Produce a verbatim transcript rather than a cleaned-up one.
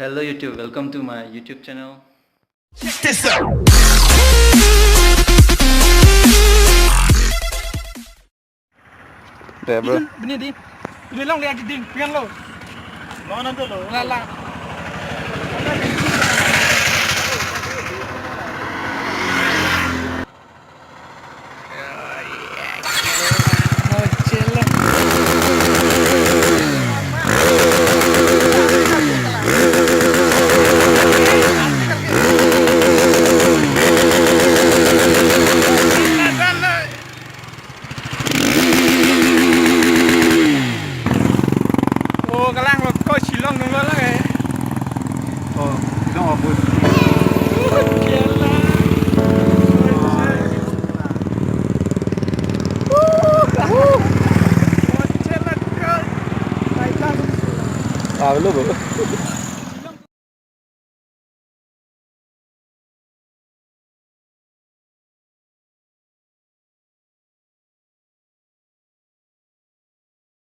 Hello YouTube, welcome to my YouTube channel. Bini di. Bini long dia ding, pian lo. Mana tu lo? Lala. Oh, kalang lo ko Shillong nung lo lang eh. Oh, Shillong apus. Ah, belum, belum.